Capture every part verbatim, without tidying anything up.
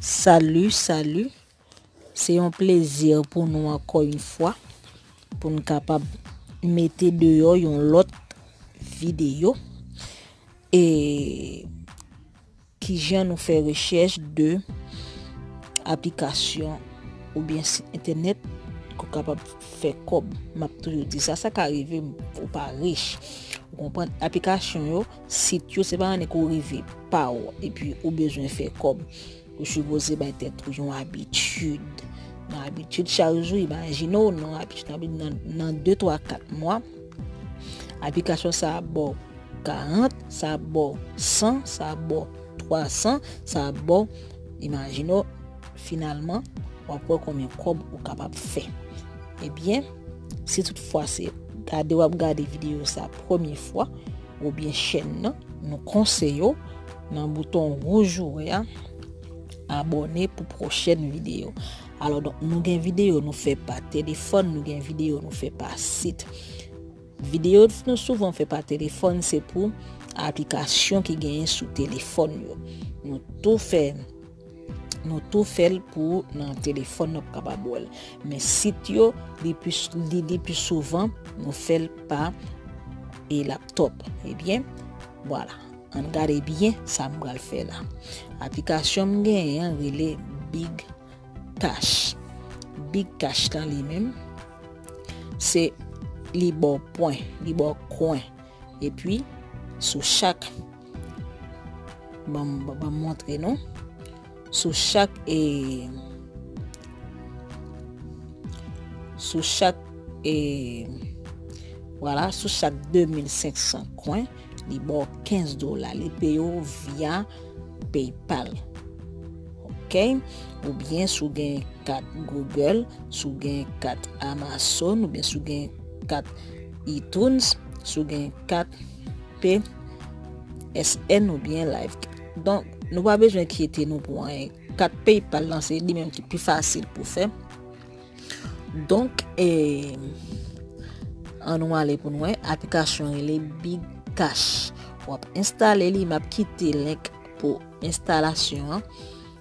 Salut, salut. Se yon plezi pou nou ankò yon fwa pou n kapab mete deyò yon lòt videyo. E kijan nou fè rechèch de aplikasyon oubyen sit entènèt ke w kapab fè kòb. M ap toujou di sa, sa ka rive ou pa rich. Ou konprann? Aplikasyon yo, sit yo, se pa annik ou rive pa w epi ou bezwen fè kòb. Ou sipoze bay tèt ou yon abitid. Yon abitid chak jou, imajine w nan abitid, nan, nan de, twa, kat mwa, aplikasyon sa a ba w karant, sa a ba w san, sa a ba w twa san, sa a ba w, imajine w, finalman, w ap wè konbyen kòb ou kapab fè. Ebyen, si toutfwa se gade w ap gade videyo sa premye fwa, oubyen chèn nan, nou konseye w nan bouton wouj ou wè a, abòne pou pwochèn videyo. Alò, donk, nou gen videyo nou fè pa telefòn, nou gen videyo nou fè pa sit. Videyo nou souvan fè pa telefòn, se pou aplikasyon ki genyen sou telefòn yo. Nou tou fè, nou tou fè l pou nan telefòn nou ap kapab wè l. Men sit yo, li pi, li, li pi souvan, nou fè l pa e laptòp. Ebyen, vwala. Ann gade byen sa m pral fè la. Aplikasyon m genyen an rele Big Cash. Big Cash lan li menm, se li ba w pwen, li ba w kwen. Epi, sou chak, ban m, ban m montre nou. Sou chak, e, sou chak, e, vwala, sou chak de mil senk san kwen, li ba w kenz dola. Li peye w via PayPal. Oke? Oubyen si w gen kat Google, si w gen kat Amazon, oubyen si w gen kat iTunes, si w gen kat P S N oubyen Live. Donk, nou pa bezwen enkyete nou pou anyen. Kat PayPal lan, se li menm ki pi fasil pou fè. Donk, e, ann nou ale pou nou wè. Aplikasyon rele Big Cash. W ap enstale li, m ap kite link pou enstalasyon an,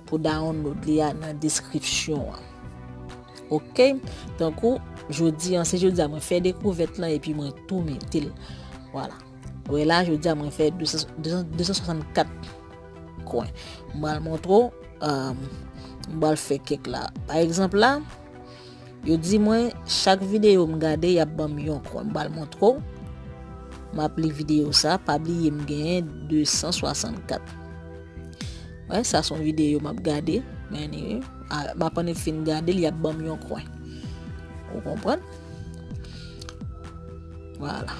pou download li a nan deskripsyon an. Oke? Tankou, jodi an, se jodi a mwen fè dekouvèt lan epi mwen tou mete l. Vwala. Wè la, jodi a mwen fè de san, de san, de san swasannkat kwen. M pral montre w, um, m pral fè kèk la. Pa egzanp la, yo di mwen, chak videyo m gade, y ap ban m yon kwen. M pral montre w. M ap li videyo sa, pa bliye m genyen de san swasannkat. Wè, sa se yon videyo m ap gade. Men anyway, a, m ap annik fin gade l, y ap ban m yon kwen. Ou konprann? Vwala.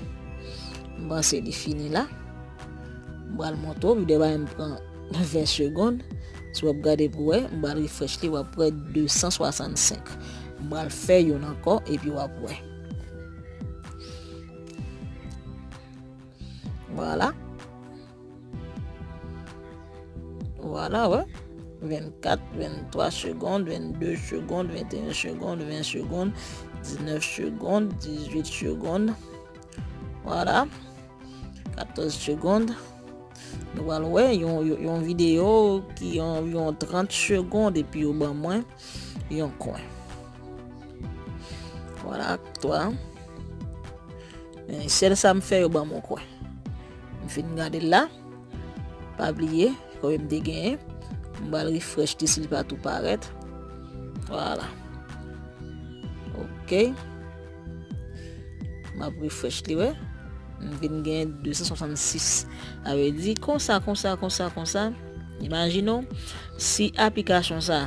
M panse li fini la. M pral montre w, videyo a m pran ven segonn. Si w ap gade pou wè, m pral refresh li, w ap wè de san swasannsenk. M pral fè youn ankò, epi w ap wè. Vwala. Vwala, wè. Vennkat, venntwa segonn, vennde segonn, venteyen segonn, ven segonn, diznèf segonn, dizuit segonn. Vwala. Katòz segonn. Nou pral wè yon, yon, yon videyo ki anviwon trant segonn epi yo ban mwen yon kwen. Vwala, twa. Men sèl sa m fè, yo ban m yon kwen. M fin gade l la. Pa bliye, konbyen m te genyen. M pral refresh li si l pa tou parèt. Vwala. Oke. M ap refresh li, wè. M vin gen de san swasannsis. Sa vle di, konsa, konsa, konsa, konsa. Imajine w, si aplikasyon sa,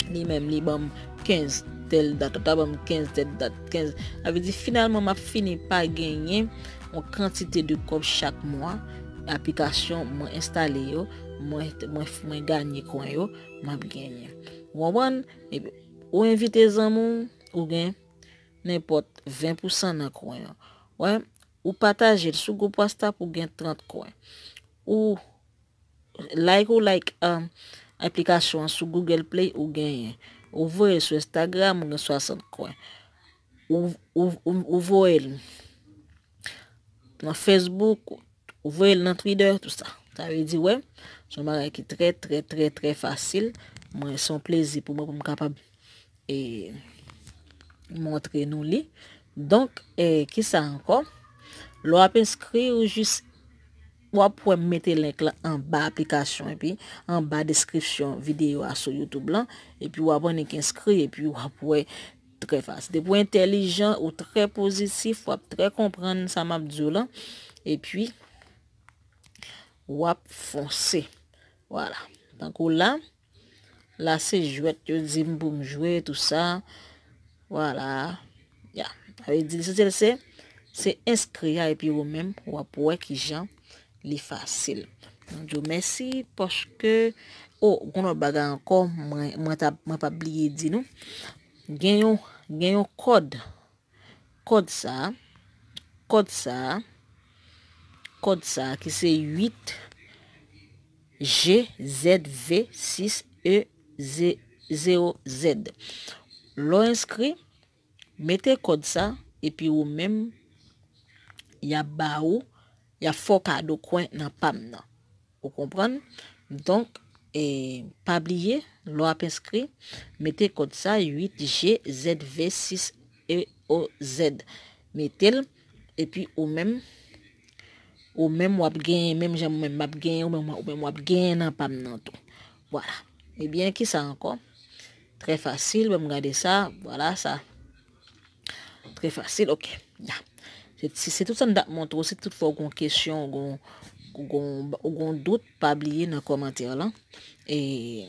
li menm, li ban m kenz tèl dat, ou ta ban m kenz tèl dat, kenz. Sa vle di, finalman, m ap fini pa genyen yon kantite de kòb chak mwa. Aplikasyon, mwen enstale yo, mwen, mwen, mwen ganye kwen yo, m ap genyen. Ou konprann? Epi, ou envite zanmi w, ou gen nenpòt ven pousan nan kwen an. Wè, ou pataje l sou gwoup WhatsApp, ou gen trant kwen. Ou like, ou like, um, aplikasyon an sou Google Play, ou genyen. Ou voye l sou Instagram, ou gen swasant kwen. Ou, ou, ou, ou voye l nan Facebook, ou voye l nan Twitter, tout sa. Sa vle di, wè, se yon bagay ki trè, trè, trè, trè fasil. Mwen, se yon plezi pou mwen pou m kapab e montre nou li. Donk, e, kisa ankò? Lè w ap enskri, ou jis, w ap wè m mete link lan anba aplikasyon, epi anba deskripsyon videyo a sou YouTube lan, epi w ap annik enskri, epi w ap wè trè fasil. Depi w entèlijan, ou trè pozitif, w ap trè konprann sa m ap di w lan, epi w ap fonse. Vwala. Tankou la, la se jwèt yo di m pou m jwe, tou sa. Vwala. Ya. Sa vle di, lesansyèl se, se enskri a, epi ou menm, w ap wè kijan li fasil. Mwen di w mèsi paske, o, gon lòt bagay ankò, mwen, mwen t ap, mwen p ap bliye di nou. Gen yon, gen yon kòd. Kòd sa, kòd sa, kòd sa ki se uit G Z V sis E zewo Z. Lè w enskri, mete kòd sa, epi ou menm, y ap ba ou, y ap fè w kado kwen nan pa m nan. Ou konprann? Donk, e, pa bliye, lè w ap enskri, mete kòd sa, uit G Z V sis E O Z. Mete l, epi ou menm, ou menm w ap genyen, menm jan mwen menm m ap genyen, ou menm, ou menm w ap genyen nan pa m nan tou. Vwala. Ebyen, kisa ankò? Trè fasil, ban m gade sa, vwala sa. Trè fasil, ok. Ya. Se, se, se tout sa m t ap montre w, si toutfwa w gon kesyon, w gon, w gon, w gon dout, pa bliye nan kòmantè lan. E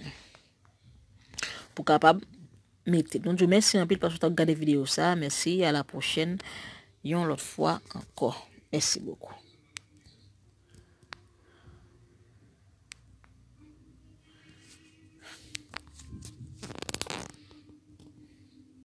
pou kapab mete. Nou di w mèsi anpil paske w t ap gade videyo sa. Mèsi, a la pwochèn, yon lòt fwa ankò. Mèsi bokou.